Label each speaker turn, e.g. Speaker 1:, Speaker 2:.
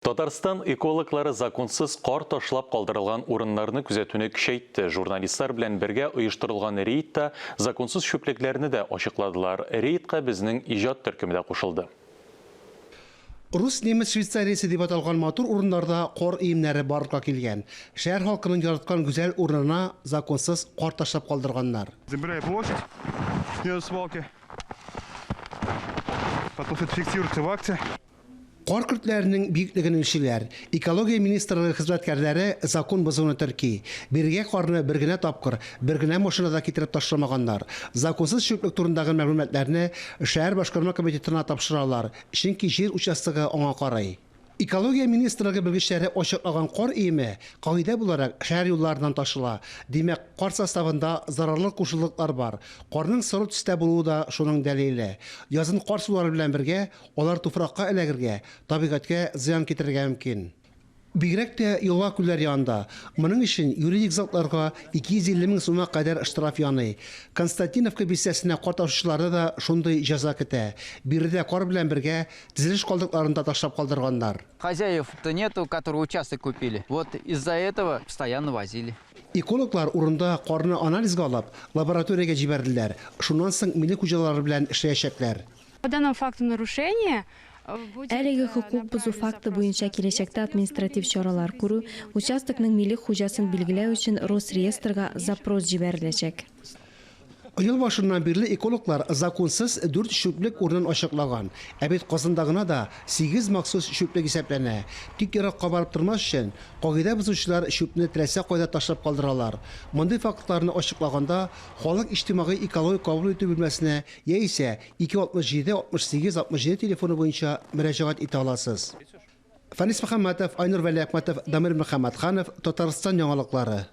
Speaker 1: Татарстан экологлары законсыз кар ташлап калдырылган урыннарны күзәтүне көчәйтте. Журналистлар белән бергә оештырылган рейдта законсыз чүплекләрне дә ачыкладылар. Рейдка безнең иҗат төркеме дә кушылды.
Speaker 2: Рус-немец Швейцариясе дип аталган матур урыннарда кар өемнәре барлыкка килгән. Шәһәр халкының яраткан гүзәл урынына законсыз кар ташлап калдырганнар.
Speaker 3: Земляная площадь снизу свалки. Потом все это фиксируется в акте.
Speaker 2: Кар көртләренең биеклеген үлчиләр. Экология министрлыгы хезмәткәрләре закон бозуны терки. Бирегә карны бер генә тапкыр, бер генә машина да китереп ташламаганнар. Законсыз чүплек турындагы мәгълүматларны шәһәр башкарма комитетына тапшыралар, чөнки җир участогы аңа карый. Экология министрлыгы белгечләре ачыклаган кар өеме, кагыйдә буларак, шәһәр юлларыннан ташыла. Димәк, кар составында зарарлы кушылдыклар бар. Карның соры төстә булуы да шуның дәлиле. Язын кар сулары белән бергә Алар туфракка эләгергә, табигатькә зыян китерергә мөмкин. Бигрәк тә елга-күлләр янында. Моның өчен юридик затларга 250 мең сумга кадәр штраф яный. Константиновка бистәсенә кар ташучыларны да шундый җәза көтә. Биредә кар белән бергә төзелеш калдыкларын да ташлап калдырганнар.
Speaker 4: Хозяев-то нету, которые участок купили. Вот из-за этого постоянно возили.
Speaker 2: Экологлар урында карны анализга алып, лабораториягә җибәрделәр. Шуннан соң милек хуҗалары белән эшләячәкләр.
Speaker 5: По данному факту нарушения
Speaker 6: Әлеге хокук бозу факты буенча киләчәктә административ чаралар күрү, участокның милек хуҗасын билгеләү өчен Росреестрга запрос җибәреләчәк.
Speaker 2: Ел башыннан бирле экологлар законсыз дүрт чүплек урынын ачыклаган. Ә бит Казанда гына да сигез махсус чүплек исәпләнә. Тик еракка барып тормас өчен, кагыйдә бозучылар чүпне теләсә кайда ташлап калдыралар. Мондый фактларны ачыклаганда, халык иҗтимагый экологик кабул итү бүлмәсенә яисә 267 68 67 телефоны буенча мөрәҗәгать итә аласыз. Фәнис Мөхәммәтов, Айнур Вәлиәхмәтов, Дамир Мөхәммәтханов, Татарстан яңалыклары.